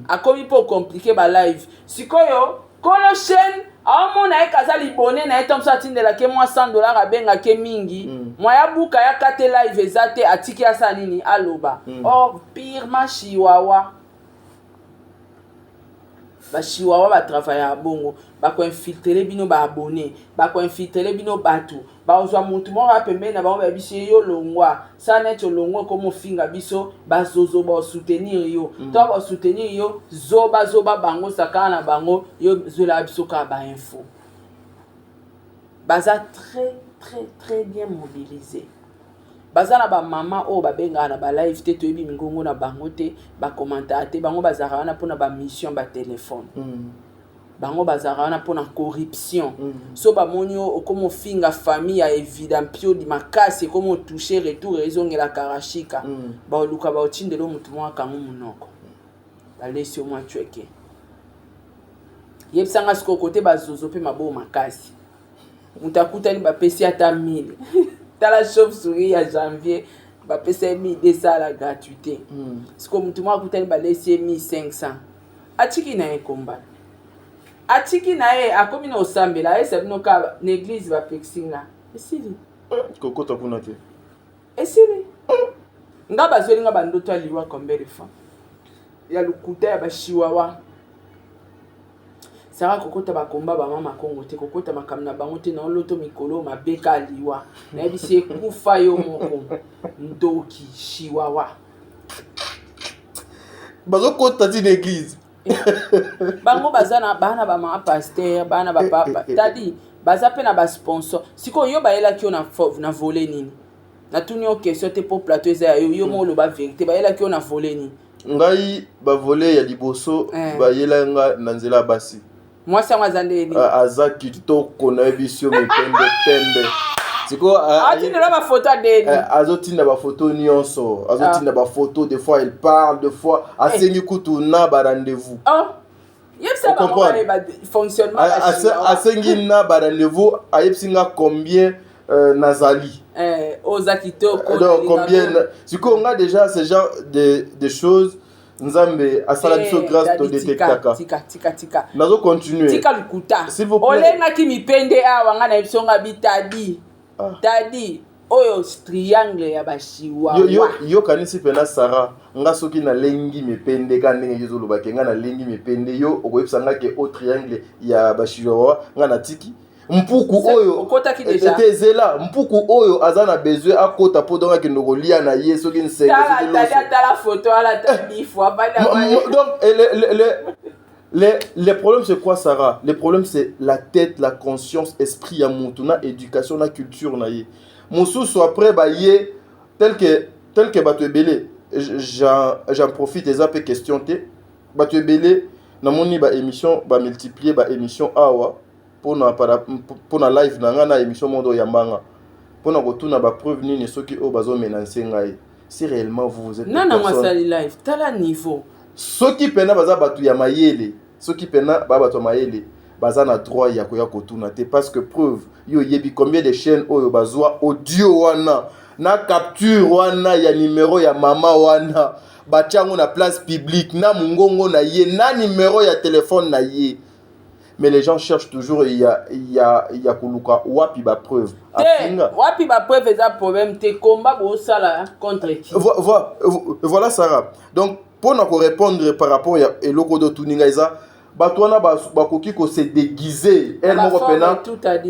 Akomi mpo compliqué balive. Sikoyo kolo chaîne aomona ye kaza libone na ye to mosu atindelaki mwa 100 $, abengaki mingi. Mwa ya buka ya kate live eza te, atiki asala nini aloba. Or purement chihuahua, bachihuahua batravaillaka bongo, bakoinfiltrele bino baabonné, bakoinfiltrele bino bato, bazwa motu moko ya pembeni na bango, bayebisi ye: "Yo longwa, sala neti olongwa, ekoma ofinga biso." Bazozo basoutenir yo. To basoutenir yo zobazoba, bango sakana na bango, yo zwelaka biso kaka bainfo. Baza très très très bien mobilisé. Baza na bamama oyo babengaka na balive te, toyebi mingongo na bango te, bakomantaka te. Bango bazalaka wana mpona bamission, batelefone. Bango bazalaka wana mpona corruption. So bamoni yo okoma ofinga famille ya Evida Mpiodi makasi, ekoma otouche retour ezongela karashika. Baoluka baotindela yo motu moko akango monoko, balesi yo mwa cweke. Yebisanga sikoyo, kote bazozo mpe maboko makasi, moto akutani bapesi ata 1000, tala chauve souris ya janvier, bapesa ye 1200 la gratuité. Sikoyo motu moko akutani, balesi ye 1500, atiki na ye komba, atiki na ye, akomi na osambela, ayesa bino kaka na église bapekisi nga, esili.
Kokota kuna te.
Esili. Nga bazweli nga bandoto ya liwa combien de fois ya lokuta ya bachihuahua. Sara kokota bakomba bamama Kongo te, kokota makambo na bango te. Na oloto mikolo mabe ka liwa, nayebisi ekufa yo moko ndoki chihuahua.
Bazokota ti na église.
Bango baza na bana, bamama pasteur, bana bapapa tadi, baza mpe na basponsor. Sikoyo yo bayelaki yo na volet nini? Natuni yo question te mpo plateau eza ya yo, yo mo oloba vérité. Bayelaki yo na volet nini?
Ngai bavolet ya liboso bayela nga na nzela ya basi.
Mwasi yango aza ndeni?
Aza kitoko, nayebi yo, mipembe pembe. Sikoyo
atindela bafoto adeni?
Azotinda bafoto nyonso, azotinda bafoto. Des fois elle parle, des fois asengi kutu na barendez-vous.
Oh. Yebisa bango bayeba fonctionnement.
Asengi na barendez-vous, ayebisi nga combien nazali.
Oza kitoko.
Donc combien sikoyo nga déjà ce genre de choses, Nzambe asala biso grâce, todétectaka.
Tika, tika, tika.
Nazo continue.
Tika lukuta.
S'il vous plaît.
Olengaki mipende awa, nga na biso nga bitadi. Tadi. Oyo triangle ya ba chihuahua.
Yo, yo, yo kanisi pena Sarah, nga soki na lengi mipende ka ndenge yo ozoloba ke nga na lengi mipende yo okoyebisa nga ke o triangle ya ba chihuahua nga na tiki mpuku oyo
okotaki deja
te zela mpuku oyo aza na besoin akota po donc akende kolia na ye soki nsenge soki
loso tala photo ala ta eh. dix fois
donc eh, le, le, le, Le, le problème c'est quoi Sarah? Le problème c'est la tête, la conscience, esprit ya mutu na éducation na culture na ye. Mususu après ba ye tel que tel que bato ebele j'en profite eza pe question te. Bato ebele namoni ba émission ba multiplier ba émission awa pona pona live na nga na émission mondo yambanga pona kotuna ba preuve nini soki oyo bazo menacer ngai. Si réellement vous vous êtes
Nana asali live tala niveau.
Soki pena baza batu ya mayele, soki pena ba batu ya mayele baza na droit ya koya kotuna te parce que preuve yo oyebi combien de chaînes oyo bazwa audio wana na capture wana ya numero ya mama wana batia yango na place publique na mongongo na ye na numero ya telefone na ye. Mais les gens cherchent toujours ya ya ya koluka wapi ba preuve.
Te, wapi ba preuve eza problème te combat bosala contre qui?
Voilà Sarah. Donc pona ko répondre par rapport ya eloko do tuninga eza bato wana bakoki ko se déguiser elle moko pena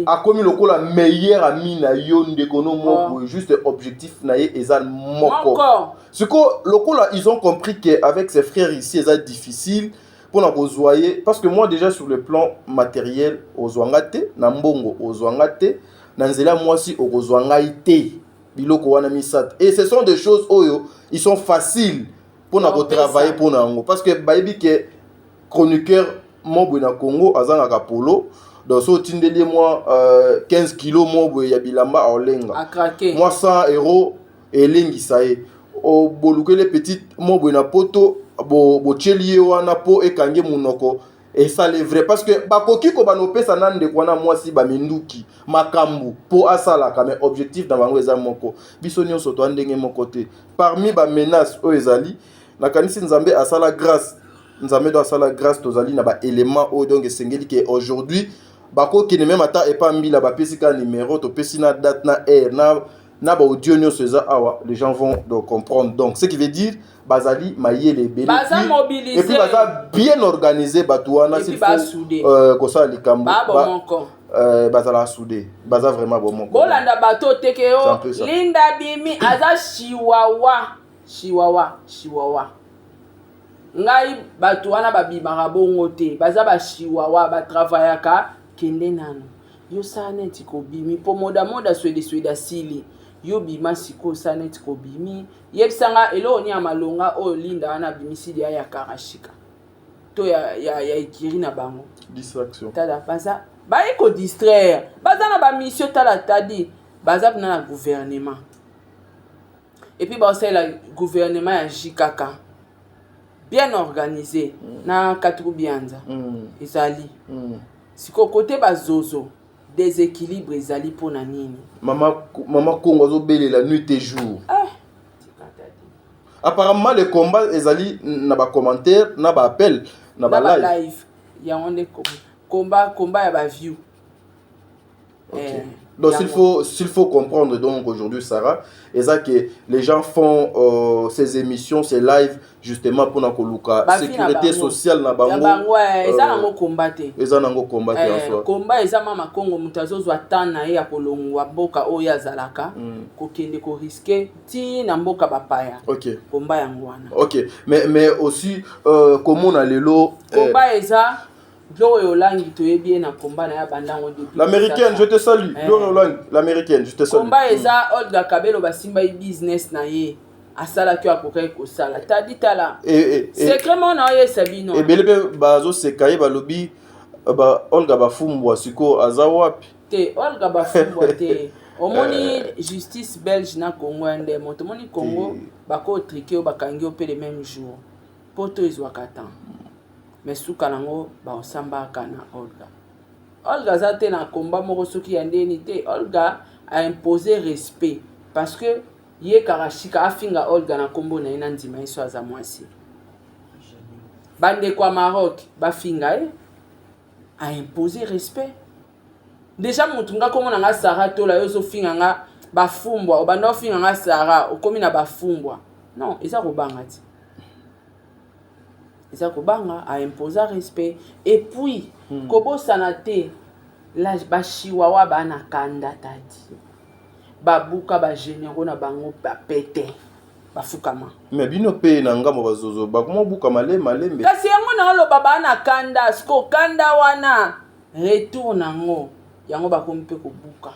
akomi lokola meilleur ami na yo ndeko no moko oh. juste objectif na ye eza moko siko lokola ils ont compris que avec ses frères ici eza difficile pona kozua ye parce que moi déjà sur le plan matériel ozua nga te na mbongo ozua nga te na nzela mwasi okozua ngai te biloko wana misato et ce sont des choses oyo ils sont faciles pona ko travailler pona yango parce que bayebi ke chroniqueur mobwe na Congo azangaka polo donc so otindeli ye mwa 15 kilo mobwe ya bilamba aolenga mwa 100 euro elengisa ye bolukeli petit mot boye na poto botieli ye wana po ekange munoko esale vrai parce que bakoki kobanda opesa na ndeko wana mwasi baminduki makambo po asalaka mais objectif na bango eza moko biso nyonso toa ndenge moko te parmi bamenace oyo ezali nakanisi nzambe asala grâce nzambe do asala grâce tozali na baélément oyo donc esengeli ke aujourd'hui bakokende meme ata epa mbila bapesi kaka numero topesi na date na heure na na ba audio nyonso eza awa les gens vont donc comprendre donc ce qui veut dire bazali mayele ebele
baza mobilisé
et puis baza bien organisé bato wana
s'il faut
kosala likambo ba,
moko
bazala soudé baza vraiment bomoko
bolanda bato teke yo Linda Bimi aza chihuahua chihuahua chihuahua ngai bato wana babimaka bongo te baza ba chihuahua batravayaka kende nano Yo sala neti kobimi po moda moda swede swede asili yo bima sikoyo sala neti kobimi yebisa nga eloko nini ya malonga oyo linda wana abimisi deya ya karashika to ya, ya, ya ekiri na bango
distraction
tala baza baye ko distraire baza na ba mission tala tadi baza pena na gouvernement epuis baosalela gouvernement ya jkk bien organisé na katuku bianza ezali Sikoyo cote ba zozo desequilibre ezali pona nini?
Mama mama Kongo azobelela nuit et jour.
Eh, tika tadi.
Apparemment le combat ezali na ba commentaires na ba appels na ba
Na ba
live.
live. Yango nde combat combat ya ba view.
Ok. Donc s'il faut s'il faut comprendre donc aujourd'hui Sarah, eza que les gens font ces émissions, ces lives justement pour koluka sécurité sociale na bango.
Ya bango eza nango combat te.
Eza nango combat te en soi.
Combat eza mama Kongo mutu azozwa temps na ye ya kolongwa mboka oyo azalaka kokende ko risquer ti na mboka bapaya.
Ok.
Combat yango wana.
Ok. Mais aussi komona lelo
combat eza Gloria Olangi toyebi ye na combat na ye abanda yango depuis
L'américaine, je te salue. Gloria Olangi, l'américaine, je te salue.
Combat eza Olga Kabelo basimbaki business na ye asalaki oyo akokaki kosala. Tadi tala. Secret moko na oyesa bino.
Ebele pe bazoseka ye balobi ba Olga Bafumbwa sikoyo aza wapi?
Te Olga Bafumbwa te. Omoni justice belge na Congo ya nde moto omoni Congo bako triquer yo bakangi yo pe le même jour. Poto ezwaka temps. Mais suka nango bakosambaka na Olga. Olga aza te na combat moko soki ya ndeni te. Olga a imposer respect parce que ye Karashika afinga Olga na kombo na ye na ndima ye so aza mwasi. Bandeko ya Maroc bafinga ye a imposer respect. Deja mutu nga kombo na nga Sarah Tola yo ozofinga nga. Bafumbwa obanda ofinga nga Sarah, okomi na bafumbwa. Non, eza kobanga ti. Eza kobanga a imposa respect et puis kobosana te la ba chihuahua ba na kanda tadi. Babuka ba généraux na bango ba pete. Bafukama.
Mais bino pe na ngambo ba zozo bakoma buka malembe malembe.
Kasi yango na oloba ba na kanda, siko kanda wana retour nango yango bakomi pe kobuka.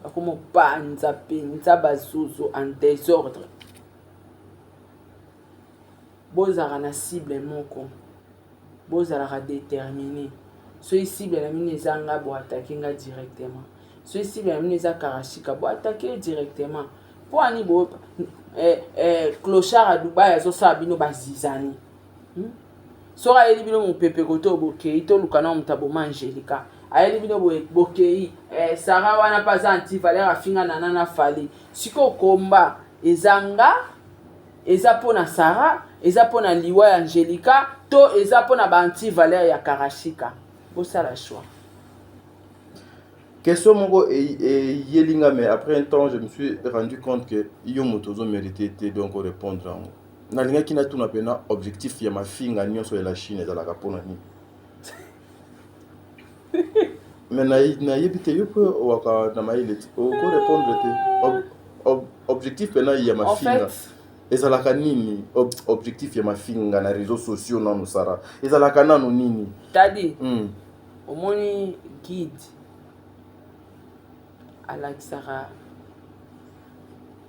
Bakomi kopanza penza ba zozo en desordre. Bozalaka na cible moko. Bozalaka determine. Soki cible na bino eza nga bo attaquer nga directement. Soki cible na bino eza Karashika bo attaquer ye directement. Po ani bo eh, eh, clochard ya Dubai azosala bino ba zizani. Soki ayeli bino mopepe kote oyo bokei, toluka na moto aboma Angelica. Ayeli bino boye bokei. Eh, Sarah wana pe aza anti valeur afinga Nana na Fally. Sikoyo combat eza nga, eza po na Sarah, eza po na liwa ya Angelica to eza po na ba anti valeur ya Karashika. Bosala choix.
Question moko eyeli nga mais après un temps je me suis rendu compte que yo moto ozo merite te donc répondre yango. Nalingaki natuna pena objectif ya mafinga nyonso ya la Chine ezalaka pona nini? Mais nayebi te yo mpe owaka na mayele te oko répondre te objectif pena ya mafinga ezalaka nini? Objectif ya mafinga na réseaux sociaux nanu Sarah ezalaka nanu nini?
Tadi omoni guide alakisaka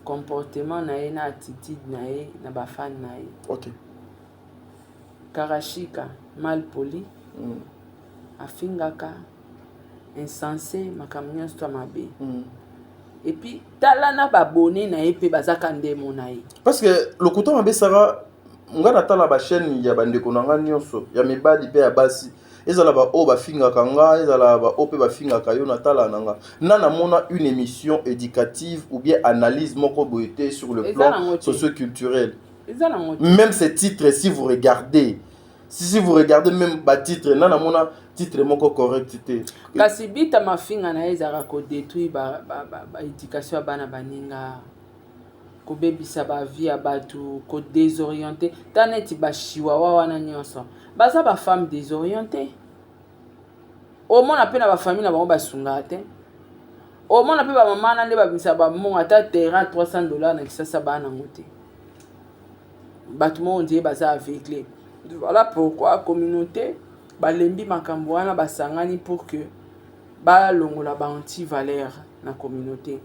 comportement na ye na attitude na ye na ba fan na ye. Karashika mal poli, afingaka, insensé, makambo nyonso to mabe. Et puis tala na ba abonné na ye pe bazaka ndemo na ye.
Parce que lokuta mabe Sarah nga natala ba chaîne ya bandeko na nga nyonso ya mibali pe ya basi ezala ba oyo bafingaka nga ezala ba oyo pe bafingaka yo natala na nga na namona une émission éducative ou bien analyse moko boye te sur le plan socio-culturel. Même ces titres, si vous regardez, si vous regardez même ba titre na namona titre moko correct te.
Kasi bita mafinga na ye ezalaka ko détruire ba, ba, ba, ba éducation ya bana baninga, kobebisa ba vie ya bato, ko désorienter. Ta neti ba chihuahua wana nyonso baza ba femme désorientée. Omona pe na ba famille na bango basungaka te. Omona pe ba mama na nde babimisa ba mbongo ata terrain 300 $ na Kisasa bana nango te. Bato moko ndie baza aveugle. Voilà pourquoi communauté balembi makambo wana basangani pour que balongola ba anti-valeur na communauté.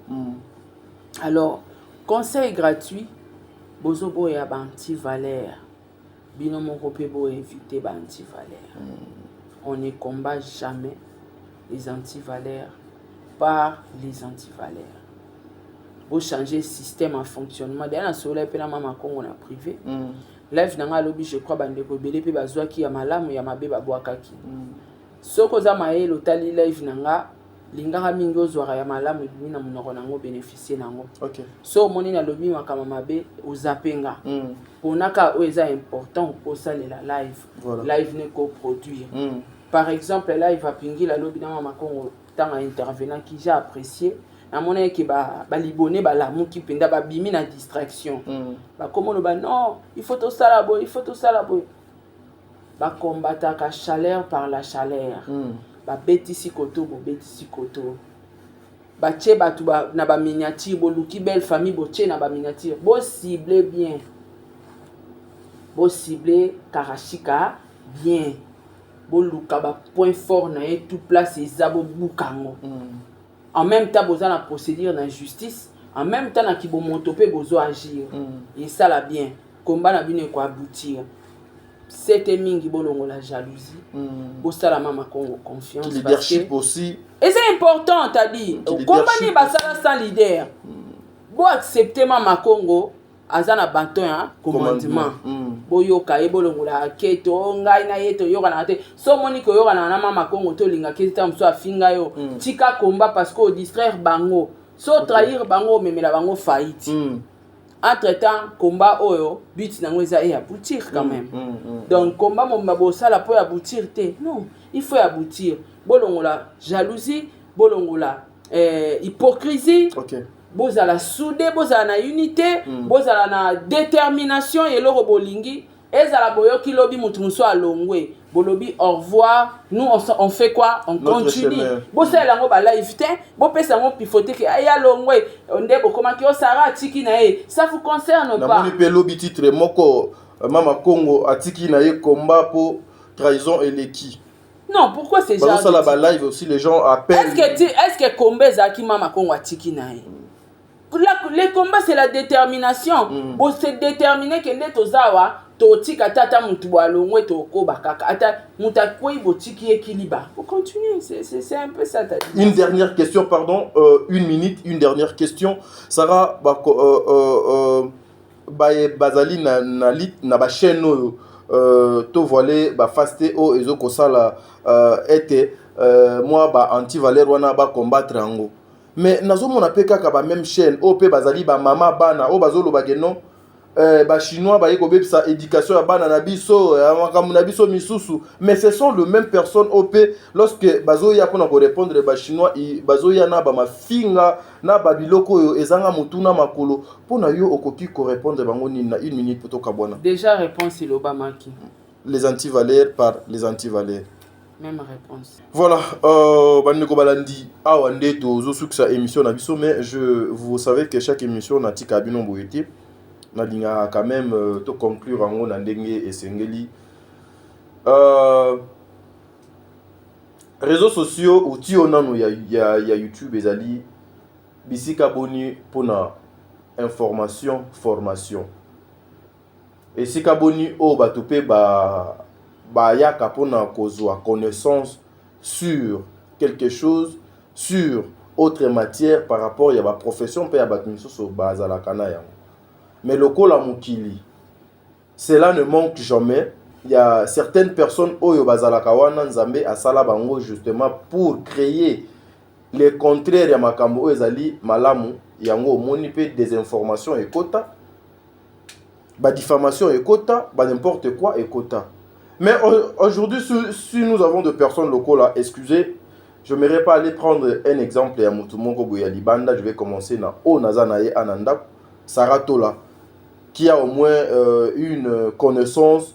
Alors, conseil gratuit, bozoboya ba anti-valeur. Bino moko pe bo éviter ba anti-valeur. On ne combat jamais les anti-valeurs par les anti-valeurs. Bo changer système en fonctionnement. D'ailleurs, na solo pe na mama Kongo na privé. Live na nga lobi, je crois bandeko ebele pe bazwaki ya malamu ya mabe babwakaki. Soko oza mayele otali live na nga, lingaka mingi ozwaka ya malamu ebimi na monoko nango bénéficier nango. So omoni na lobi makambo mabe ozape nga. Ponaka oyo eza important osalela live. Live ne ko produire. Par exemple, live apingila lobi na mama Kongo tanga intervenant qui j'ai apprécié. Namona ke ba libone balamuki mpenza babimi na distraction. Bakomo ba non, il faut tosala boye, il faut tosala boye. Bakombataka chaleur par la chaleur. Babetisi koto, bobetisi koto. Batie bato na ba miniature, boluki belle famille, botie na ba miniature. Bo cible bien. Bo cible Karashika bien. Boluka ba point fort na ye tout place eza bobuka yango. En même temps boza na procédure na justice, en même temps na kibomoto pe bozo agir. Et ça la bien. Combat na bino eko aboutir. C'était mingi bolongo la jalousie. Bosala mama Congo confiance.
Leadership aussi.
Et c'est important, t'as dit. Combat ni basala sans leader. Bo accepter mama Congo aza na bâton ya commandement. Boyoka ye bolongola keto ngai na ye toyoka na te. So moni koyoka na mama Congo to linga keta muso afinga yo. Tika combat parce que distraire bango. So trahir bango memela bango faillite. Entre temps combat oyo but nango eza e aboutir quand même. Donc combat momba bosala po aboutir te. Non, il faut aboutir. Bolongola jalousie, bolongola hypocrisie. Bozala soude, bozala na unité, bozala na détermination. Eloko bolingi ezala, boyoki lobi mutu mosusu alongwe, bolobi au revoir. Nous, on fait quoi? On
Notre
continue.
chemin.
Bosalela yango balive te, bopesa yango pifo te ke aya longwe nde bokomaki osara atiki na ye, ça vous concerne pas.
Namoni mpe lobi titre moko, Mama Congo atiki na ye combat po trahison eleki.
Non, pourquoi c'est genre
Bazosala balive aussi, les gens appellent.
Est-ce que combat ezalaki Mama Kongo atiki na ye? Le combat, c'est la détermination. Bose détermine ke nde toza awa, totika te. Ata motu bo alongwe, tokoba kaka. Ata moto akwei, botiki ye kiliba, ocontinue. C'est un peu ça ta
Une dernière question, pardon, une minute, une dernière question. Sarah, baye bazali na bachaîne oyo tovoile baface te, oyo ezokosala ete mwa ba antivaleur wana bacombattre yango, mais nazomona mpe kaka bameme chaîne oyo mpe bazali bamama bana oyo bazoloba ke non, bachinois baye kobebisa éducation ya bana na biso, ya makambo na biso misusu. Mais ce sont le même personne oyo mpe, lorsque bazoya mpona korépondre bachinois, bazoya na bamafinga na babiloko oyo ezanga motu na makolo. Mpona yo, okoki korépondre bango nini na une minute po tokabwana?
Déjà réponse elobamaki.
Les antivaleurs par les antivaleurs.
Même réponse.
Voilà, bandeko balandi, awa nde tozosukisa émission na biso. Mais je vous savez que chaque émission natika bino boye te, nalingaka quand même toconclure yango na ndenge esengeli. Réseaux sociaux, outil oyo nano ya YouTube ezali bisika boni mpona information, formation, esika boni oyo bato mpe bayaka mpona kozwa connaissance sur quelque chose, sur autre matière, par rapport ya baprofession mpe ya bato misusu bazalaka na yango. Mais lokola mokili, cela ne manque jamais, il y a certaines personnes oyo bazalaka wana, Nzambe asala bango justement pour créer le contraire ya makambo oyo ezali malamu. Yango omoni mpe désinformation ekota, badifamation ekota, ba n'importe quoi ekota. Mais aujourd'hui, si nous avons de personnes lokola, excusez, je n'aimerais pas aller prendre un exemple ya motu moko boye ya libanda, je vais commencer na oyo naza na ye ana ndako, Sarah Tola, qui a au moins une connaissance,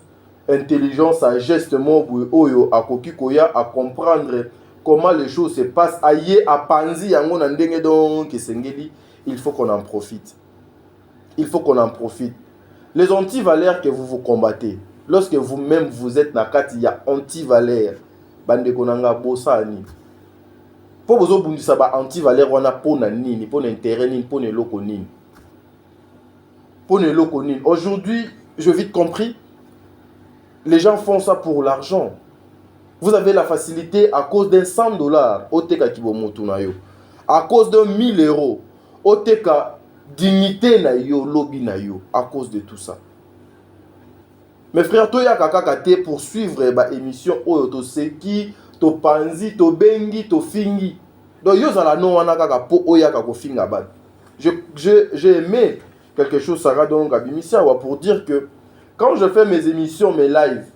intelligence, sagesse moko boye oyo akoki koya à comprendre comment les choses se passent, aye apanzi yango na ndenge. Donc esengeli, il faut qu'on en profite, il faut qu'on en profite. Les antivaleurs que vous vous combattez, lorsque vous-même vous êtes na kati ya antivaleur, bandeko na nga, bosala nini mpo bozobundisa ba antivaleur wana? Mpo na nini? Mpo na intérêt nini? Mpo na eloko nini? Mpo na eloko nini? Aujourd'hui, je vite compris, les gens font ça pour l'argent. Vous avez la facilité, à cause d'un 100 $, otekaki bomotu na yo, à cause d'un 1000 €, oteka dignité na yo, lobi na yo, à cause de tout ça. Mes frères, toyaka kaka te pour suivre baémission oyo toseki, topanzi, tobengi, tofingi. Donc yo ozala no wana kaka mpo oyaka kofinga bato. J'ai aimé quelque chose Sarah donc abimisi awa pour dire que quand je fais mes émissions, mes lives,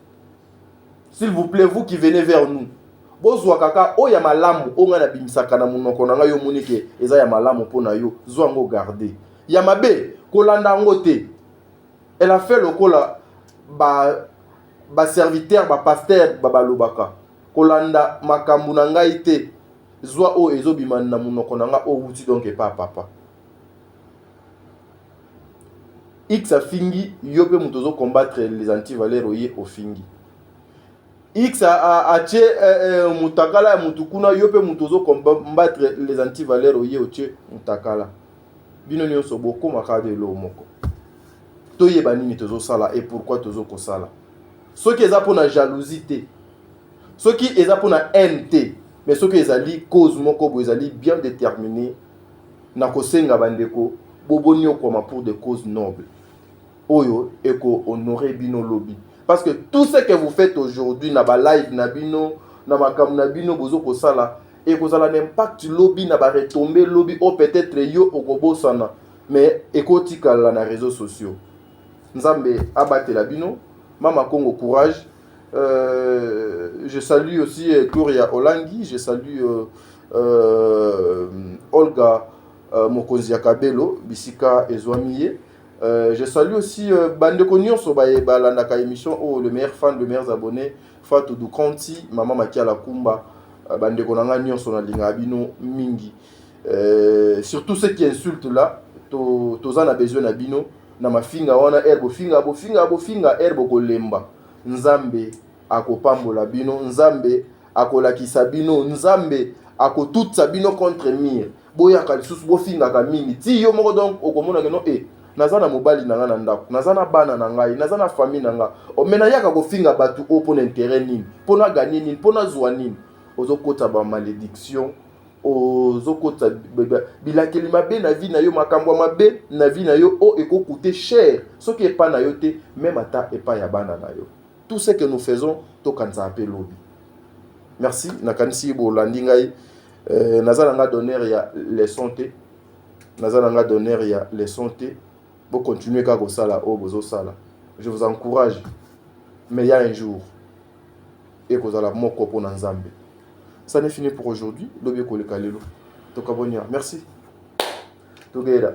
s'il vous plaît, vous qui venez vers nous, bozwa kaka oyo ya malamu oyo ngai nabimisaka na monoko na ngai. Yo omoni ke eza ya malamu mpo na yo, zwa yango, garde. Ya mabe, kolanda yango te. Elle a fait lokola baserviteur, ba bapasteur balobaka: kolanda makambo na ngai te, zwa oyo ezobima na monoko na ngai, oyo wuti donc epa papa X. Afingi yo mpe moto ozocombattre les antivaleurs, oye ofingi X, atie mutakala ya mutu kuna, yo mpe moto ozocombattre les antivaleurs, oye otie mutakala. Bino nyonso bokomaka de eloko moko. Toyeba nini tozosala et pourquoi tozokosala. Soki eza mpona jalousie te, soki eza mpona haine te, mais soki ezali cause moko boye ezali bien déterminé, na kosenga bandeko boboniokwama pour des causes nobles oyo ekohonore bino lobi. Parce que tout ce que vous faites aujourd'hui na balive na bino, na makambo na bino bozokosala, ekozala na impact lobi, na baretombées lobi oyo peut-être yo okobosana, mais ekotikala na réseaux sociaux. Nzambe abatela bino. Mama Congo, courage. Je salue aussi Gloria Olangi, je salue Olga. Mokonzi ya Kabelo bisika ezwami ye. Je salue aussi bandeko nyonso baye balandaka émission oyo, le meilleur fan, le meilleur abonné, Fatou Dukanti, Mama Makiala Kumba, bandeko na ngai nyonso, nalingaka bino mingi. Surtout ceux qui insultent là, toza na besoin na bino na mafinga wana. Ere bofinga, bofinga, bofinga, ere bokolemba, Nzambe akopambola bino, Nzambe akolakisa bino, Nzambe akotutisa bino contre mur. Boyaka lisusu, bofingaka mingi ti yo moko. Donc okomona keno e naza na mobali na ngai na ndako, naza na bana na ngai, naza na famille na ngai, me nayaka kofinga bato oyo mpo na intérêt nini? Mpo na gagner nini? Mpo nazwa nini? Ozokota bamalédiction, ozokota bilakeli mabe na vie na yo, makambo ya mabe na vie na yo oyo ekokute cher, soki epai na yo te, même ata epai ya bana na yo. Tout ce que nous faisons, tokanisaka mpe lobi. Merci, nakanisi bolandi ngai. Naza na nga donneur ya leçon te, naza na nga donneur ya leçon te. Bocontinue kaka kosala oyo bozosala, je vous encourage, mais ya un jour ekozala moko mpona Nzambe. Ça n'est fini pour aujourd'hui. Lobi ekoleka lelo. Tokabonia, merci, tokeyeda.